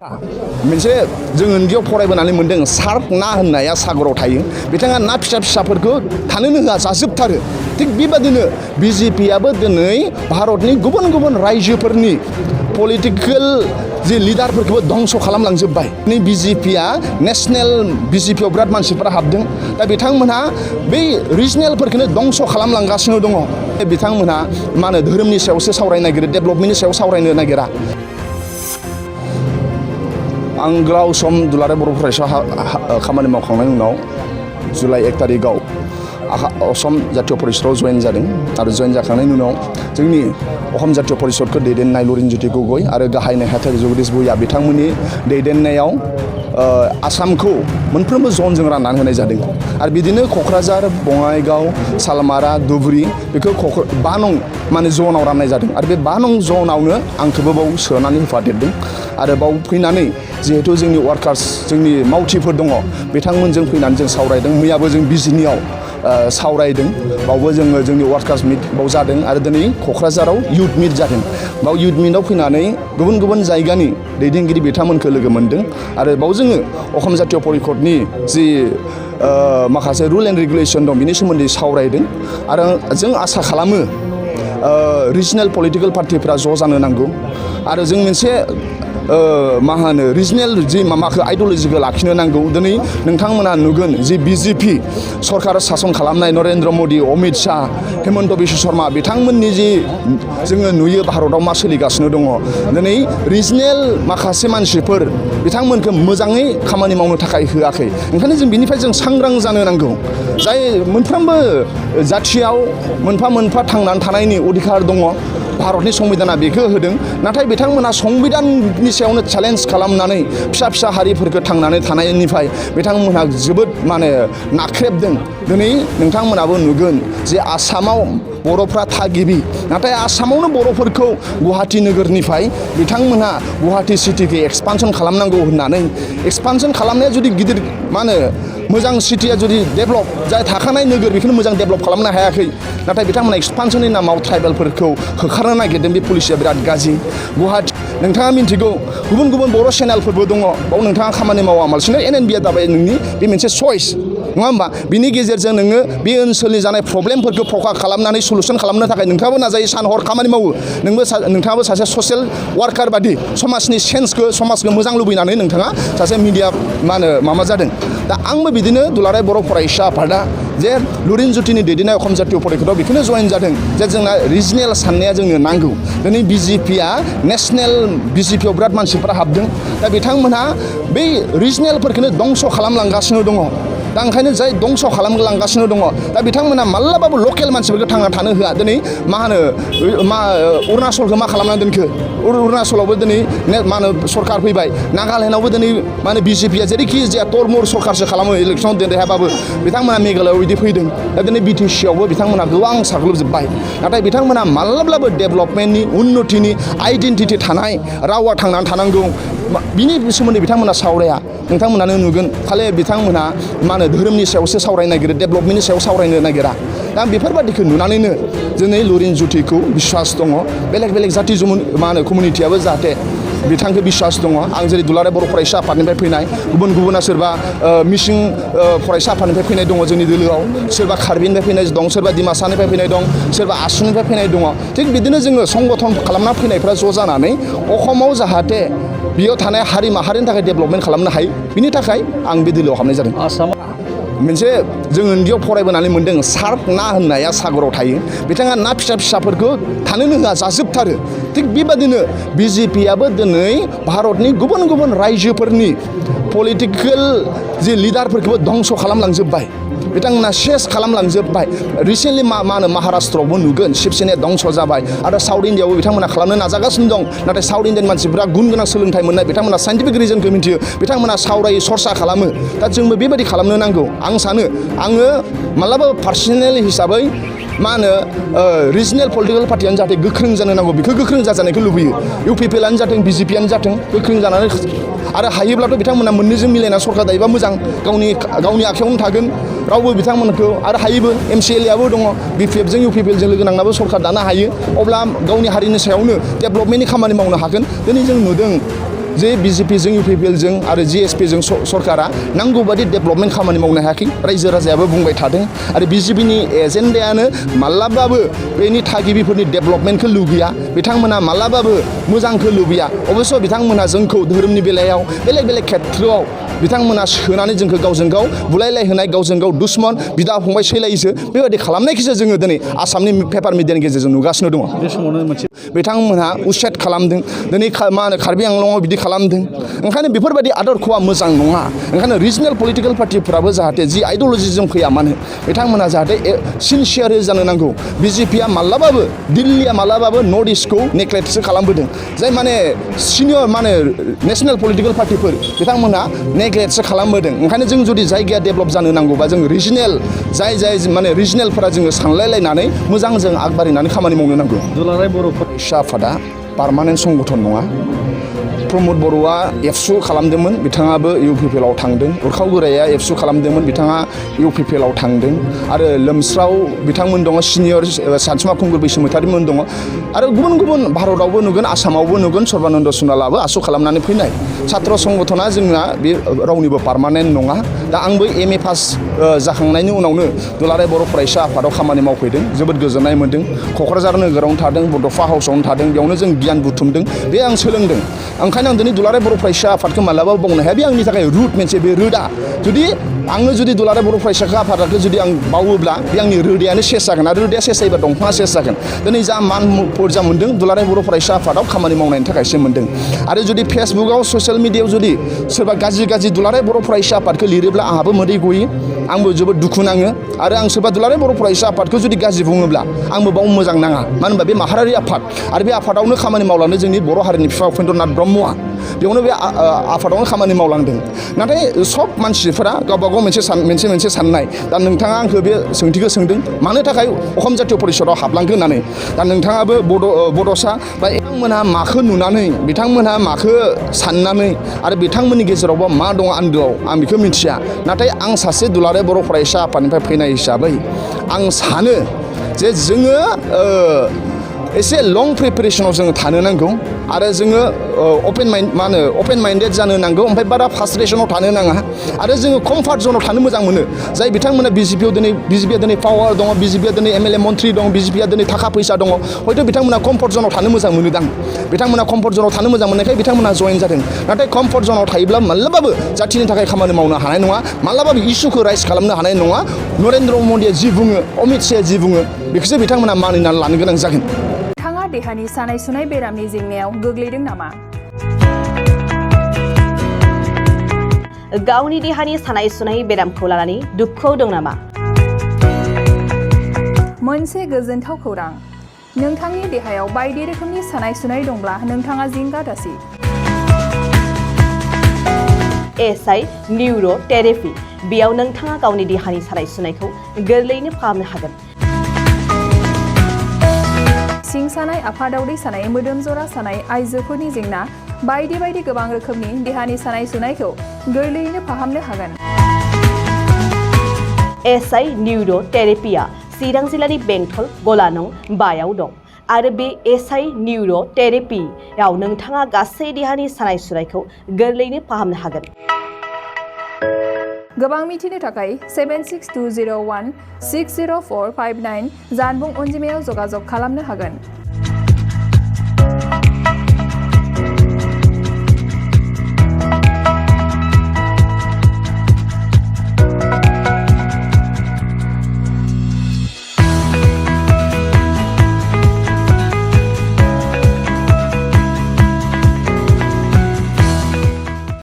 मोनसे जों उन्दैयाव फरायबोनानै मोनदों सार्क ना होननाया सागराव थायो बिथाङा ना फिसा फिसाफोरखौ थानोनो होआ जाजोबथारो थिग बेबादिनो बिजेपियाबो दिनै भारतनि गुबुन गुबुन रायजोफोरनि पलिटिकेल जे लिडारफोरखौबो धंस खालामलांजोब्बाय नै बिजेपिया नेशनेल बिजेपियाव बिराद मानसिफोरा हाबदों दा बिथांमोनहा बै रिजनेलफोरखौनो धंस खालामलांगासिनो दङ बिथांमोनहा मा होनो धोरोमनि सायावसो सावरायनो नागिरो डेभेलपमेन्टनि सायाव सावरायनो नागिरा आं गोलाव सम दुलाराय बर' फरायसा खामानि मावखांनायनि उनाव जुलाइ 1 तारिखआव असम जातीय परिषदआव जयेन जादों आरो जयेन जाखांनायनि उनाव जोंनि असम जातीय परिषदखौ दैदेननाय लुरिनज्योति गगৈ आरो गाहाय नेहाथारि जगदीश भुइया बिथांमोननि दैदेननायाव आसामखौ मोनफ्रोमबो जनजों राननानै होनाय जादों आरो बिदिनो क'क्राझार बङाइगाव सालमारा धुबुरी बेखौ 5 नं माने जनाव राननाय जादों आरो बे 5 नं जनावनो आंखौबो बाव सोनानै होफादेरदों आरो बाव फैनानै जिहेतु जोंनि वार्कार्स जोंनि मावथिफोर दङ बिथांमोनजों फैनानै जों सावरायदों मैयाबो जों बिजिनियाव सावरायदों बावबो जोङो जोंनि वार्कार्स मिट बाव जादों आरो दिनै क'क्राझाराव युथ मिट जादों बाव युथ मिटआव फैनानै गुबुन गुबुन जायगानि दैदेनगिरि बिथांमोनखौ लोगो मोनदों आरो बाव जोङो असम जातीय परिषदनि जि माखासे रुल एन्ड रेगुलेसन दं बिनि सोमोन्दै सावरायदों आरो जों आसा खालामो रिजनेल पलिटिकेल पार्टिफ्रा ज' जानो नांगौ आरो जों मोनसे मा होनो रिजनेल जि माबाखौ आइडिय'लजिखौ लाखिनो नांगौ दिनै नोंथांमोना नुगोन जि बिजेपि सरकार सासन खालामनाय नरेन्द्र मदि अमित शाह हेमन्त बिश्व शर्मा बिथांमोननि जि जोङो नुयो भारताव मा सोलिगासिनो दङ दिनै रिजनेल माखासे मानसिफोर बिथांमोनखौ मोजाङै खामानि मावनो थाखाय होआखै ओंखायनो जों बिनिफ्राय जों सांग्रां जानो नांगौ जाय मोनफ्रोमबो जाथियाव मोनफा मोनफा थांनानै थानायनि अधिकार दङ भारतनि संबिधाना बेखौ होदों नाथाय बिथांमोना संबिधाननि सायावनो चेलेन्ज खालामनानै फिसा फिसा हारिफोरखौ थांनानै थानायनिफ्राय बिथांमोनहा जोबोद माने नाख्रेबदों दिनै नोंथांमोनाबो नुगोन जे आसामाव बर'फ्रा थागिबि नाथाय आसामावनो बर'फोरखौ गुवाहाटी नोगोरनिफ्राय बिथांमोनहा गुवाहाटी सिटिखौ एक्सपानसन खालामनांगौ होननानै एक्सपानसन खालामनाया जुदि गिदिर मा होनो मोजां सिटिया जुदि डेभेलप जाय थाखानाय नोगोर बेखौनो मोजां डेभेलप खालामनो हायाखै नाथाय बिथांमोना एक्सपानसननि नामाव ट्राइबेलफोरखौ होखारनो नागिरदों बे पलिसिया बिराद गाज्रि गुवाहाटी नोंथाङा मिन्थिगौ गुबुन गुबुन बर' चेनेलफोरबो दङ बाव नोंथाङा खामानि मावामालसिनो एनएनबिआ जाबाय नोंनि बे मोनसे चइस नङा होमबा बिनि गेजेरजों नोङो बे ओनसोलनि जानाय प्रब्लेमफोरखौ फकास खालामनानै सलुसन खालामनो थाखाय नोंथाङाबो नाजायो सान हर खामानि मावो नोंथाङाबो सासे ससियेल वार्कार बादि समाजनि सेन्सखौ समाजखौ मोजां लुबैनानै नोंथाङा सासे मिडिया मा होनो माबा जादों दा आंबो बिदिनो दुलाराय बर' फरायसा आफादा जे लुरिनज्योतिनि दैदेननाय असम जातीय परिषदआव बेखौनो जयेन जादों जे जोंना रिजनेल साननाया जोंनो नांगौ दिनै बिजेपिया नेशनेल बिजेपियाव बिराद मानसिफोरा हाबदों दा बिथांमोनहा बै रिजनेलफोरखौनो धंस खालामलांगासिनो दङ दा ओंखायनो जाय धंस खालामलांगासिनो दङ दा बिथांमोना माब्लाबाबो लकेल मानसिफोरखौ थांना थानो होआ दिनै मा होनो अरुणाचलखौ मा खालामना दोनखो अरुणाचलावबो दिनै मा होनो सरकार फैबाय नागालेण्डआवबो दिनै मा होनो बिजेपिया जेरैखि जाया तरमुर सरकारसो खालामो इलेक्सनाव देरहायाबाबो बिथांमोना मेघालयआव बिदि फैदों दा दिनै बिटिसिआवबो बिथांमोना गोबां साग्लोबजोब्बाय नाथाय बिथांमोना माब्लाबाबो डेभेलपमेन्टनि उन्नतिनि आइडेन्टिटि थानाय रावा थांनानै थानांगौ बिनि सोमोन्दै बिथांमोना सावराया नोंथांमोनानो नुगोन खालि बिथांमोना मा होनो धोरोमनि सायावसो सावरायनो नागिरो डेभेलपमेन्टनि सायाव सावरायनो नागिरा दा बेफोरबादिखौ नुनानैनो दिनै लुरिनज्योतिखौ बिश्वास दङ बेलेग बेलेग जाति मा होनो कमिउनिटियाबो जाहाथे बिथांखौ बिश्वास दङ आं जेरै दुलाराय बर' फरायसा आफादनिफ्राय फैनाय गुबुन गुबुना सोरबा मिसिं फरायसा आफादनिफ्राय फैनाय दङ जोंनि दोलोआव सोरबा कार्बिनिफ्राय फैनाय दं सोरबा डिमासानिफ्राय फैनाय दं सोरबा आसुनिफ्राय फैनाय दङ थिग बिदिनो जोङो संगठन खालामना फैनायफ्रा ज' जानानै अखमाव जाहाथे बेयाव थानाय हारि माहारिनि थाखाय डेभेलपमेन्ट खालामनो हायो बिनि थाखाय आं बे दोलोआव हाबनाय जादों आसामाव मोनसे जों उन्दैयाव फरायबोनानै मोनदों सार्क ना होननाया सागराव थायो बिथाङा ना फिसा फिसाफोरखौ थानोनो होआ जाजोबथारो थिग बेबादिनो बिजेपियाबो दिनै भारतनि गुबुन गुबुन रायजोफोरनि पलिटिकेल जि लिडारफोरखौबो धंस खालामलांजोब्बाय बिथांमोना सेस खालामलांजोब्बाय रिसेन्टलि मा होनो महाराष्ट्रआवबो नुगोन शिबसेनाया धंस जाबाय आरो साउथ इण्डियाआवबो बिथांमोना खालामनो नाजागासिनो दं नाथाय साउथ इण्डियान मानसिफोरा गुन गोनां सोलोंथाइ मोननाय बिथांमोना साइन्टिफिक रिजनखौ मिन्थियो बिथांमोना सावरायो सरसा खालामो दा जोंबो बेबायदि खालामनो नांगौ आं सानो आङो मालाबा पार्सनेल हिसाबै मा होनो रिजनेल पलिटिकेल पार्टियानो जाहाथे गोख्रों जानो नांगौ बेखौ गोख्रों जाजानायखौ लुबैयो इउपिपिएलआनो जाथों बिजेपियानो जाथों गोख्रों जानानै आरो हायोब्लाथ' बिथांमोना मोननैजों मिलायना सरकार दायोबा मोजां गावनि आखायावनो थागोन रावबो बिथांमोनखौ आरो हायोबो एमसिएलएआबो दङ बिपिएफजों इउपिपिएलजों लोगो नांनाबो सरकार दानो हायो अब्ला गावनि हारिनि सायावनो डेभेलपमेन्टनि खामानि मावनो हागोन दिनै जों नुदों जे बिजेपिजों इउपिपिएलजों आरो जिएसपिजों सरकारा नांगौ बादि डेभेलपमेन्ट खामानि मावनो हायाखै रायजो राजायाबो बुंबाय थादों आरो बिजेपिनि एजेन्डायानो मालाबाबो बेनि थागिबिफोरनि डेभेलपमेन्टखौ लुबैया बिथांमोना मालाबाबो मोजांखौ लुबैया अबयस्स' बिथांमोना जोंखौ धोरोमनि बेलायाव बेलेग बेलेग खेत्रआव बिथांमोना सोनानै जोंखौ गावजों गाव बुलायलायहोनाय गावजों गाव दुश्मन बिदा फंबाय सैलायोसो बेबायदि खालामनायखौसो जोङो दिनै आसामनि पेपार मिडियानि गेजेरजों नुगासिनो दङ बे समावनो मोनसे बिथांमोनहा उसेट खालामदों दिनै मा होनो कार्बि आंलंआव बिदि खालामदों ओंखायनो बेफोरबायदि आदरखौआ मोजां नङा ओंखायनो रिजनेल पलिटिकेल पार्टिफोराबो जाहाथे जि आइडिअलजिजों फैया मानो बिथांमोनहा जाहाथे सिनसियार जानो नांगौ बिजेपिया मालाबाबो दिल्लीया मालाबाबो नर्थ इस्टखौ नेग्लेक्टसो खालामबोदों जाय माने सिनियर माने नेशनेल पलिटिकेल पार्टिफोर बिथांमोनहा नेग्लेक्टसो खालामबोदों ओंखायनो जों जुदि जायगाया डेभेलप जानो नांगौबा जों रिजनेल जाय माने रिजनेलफोरा जोङो सानलायलायनानै मोजां जों आगबारिनानै खामानि मावनो नांगौ दुलाराय बर' फरायसा आफादा पार्मानेन्ट संगठन नङा प्रमद बर'आ एबसु खालामदोंमोन बिथाङाबो इउपिपिएलआव थांदों उरखाव गोराया एबसु खालामदोंमोन बिथाङा इउपिपिएलआव थांदों आरो लोमस्राव बिथांमोन दङ सिनियर सानसुमा खुंगुर बैसोमुसारिमोन दङ आरो गुबुन गुबुन भारतआवबो नुगोन आसामावबो नुगोन सर्बानन्द सनालाबो आसु खालामनानै फैनाय छात्र संगठना जोंना बे रावनिबो पार्मानेन्ट नङा दा आंबो एमए पास जाखांनायनि उनावनो दुलाराय बर' फरायसा आफादाव खामानि मावफैदों जोबोद गोजोननाय मोन्दों क'क्राझार नोगोरावनो थादों बड'फा हाउसावनो थादों बेयावनो जों गियान बुथुमदों बे आं सोलोंदों ओंखायनो आं दिनै दुलाराय बर' फरायसा आफादखौ मालाबाबो बावनो हाया बे आंनि थाखाय रुट मोनसे बे रोदा जुदि आङो जुदि दुलाराय बर' फरायसा आफादखौ जुदि आं बावोब्ला बे आंनि रोदायानो सेस जागोन आरो रोदाया सेस जायोबा दंफाङा सेस जागोन दिनै जा मान फर्जा मोन्दों दुलाराय बर' फरायसा आफादाव खामानि मावनायनि थाखायसो मोन्दों आरो जुदि फेसबुकआव ससियेल मिडियायाव जुदि सोरबा गाज्रि दुलाराय बर' फरायसा आफादखौ लिरोब्ला आंहाबो मोदै गयो आंबो जोबोद दुखु नाङो आरो आं सोरबा दुलाराय बर' फरायसा आफादखौ जुदि गाज्रि बुङोब्ला आंबो बाव मोजां नाङा मानो होनबा बे माहारियारि आफाद आरो बे आफादावनो खामानि मावलांदों जोंनि बर' हारिनि बिफा उपेन्द्रनाथ ब्रह्मआ बेयावनो बे आफादावनो खामानि मावलांदों नाथाय सब मानसिफोरा गावबा गाव मोनसे साननाय दा नोंथाङा आंखौ बे सोंथिखौ सोंदों मानो थाखाय अखम जातीय परिषदआव हाबलांखो होननानै दा नोंथाङाबो बड'सा बा बिथांमोनहा माखौ नुनानै बिथांमोनहा माखौ साननानै आरो बिथांमोननि गेजेरावबा मा दं आन्दोआव आं बेखौ मिथिया नाथाय आं सासे दुलाराय बर' फरायसा आफादनिफ्राय फैनाय हिसाबै आं सानो जे जोङो एसे लं प्रिपेरेसनाव जोङो थानो नांगौ आरो जोङो अपेन माइन्डेड जानो नांगौ ओमफ्राय बारा फ्रास्ट्रेसनाव थानो नाङा आरो जोङो कमफर्ट जनाव थानो मोजां मोनो जाय बिथांमोना बिजेपिया दिनै पावार दङ बिजेपिया दिनै एमएलए मन्त्रि दं बिजेपिया दिनै थाखा फैसा दङ हयथ' बिथांमोना कमफर्ट जनाव थानो मोजां मोनोदां बिथांमोना कमफर्ट जनाव थानो मोजां मोननायखाय बिथांमोना जइन जादों नाथाय कमफर्ट जनाव थायोब्ला माब्लाबाबो जाथिनि थाखाय खामानि मावनो हानाय नङा माब्लाबाबो इसुखौ राइज खालामनो हानाय नङा नरेन्द्र मदिया जि बुङो अमित शाहया जि बुङो बेखौसो बिथांमोना मानिनानै लानो गोनां जागोन नोंथाङा देहानि सानाय सुनाय बेरामनि जेंनायाव गोग्लैदों नामा? गावनि देहानि सानाय सुनाय बेरामखौ लानानै दुखुआव दं नामा? मोनसे गोजोनथाव खौरां नोंथांनि देहायाव बायदि रोखोमनि सानाय सुनाय दंब्ला नोंथाङा जिंगा दासि एसआइ निउर' थेरापि बेयाव नोंथाङा गावनि देहानि सानाय सुनायखौ गोरलैयैनो फाहामनो हागोन सिं सानाय आफादावदै सानाय मोदोम जरा सानाय आइजोफोरनि जेंना बायदि गोबां रोखोमनि देहानि सानाय सुनायखौ गोरलैयैनो फाहामनो हागोन एसआइ निउर' थेरापिया चिरां जिल्लानि बेंटल गलानं बायाव दं आरो बे एसआइ निउर' थेरापियाव नोंथाङा गासै देहानि सानाय सुनायखौ गोरलैयैनो फाहामनो हागोन गोबां मिथिनो थाखाय 7620160459 जानबुं अनजिमायाव जगाजग खालामनो हागोन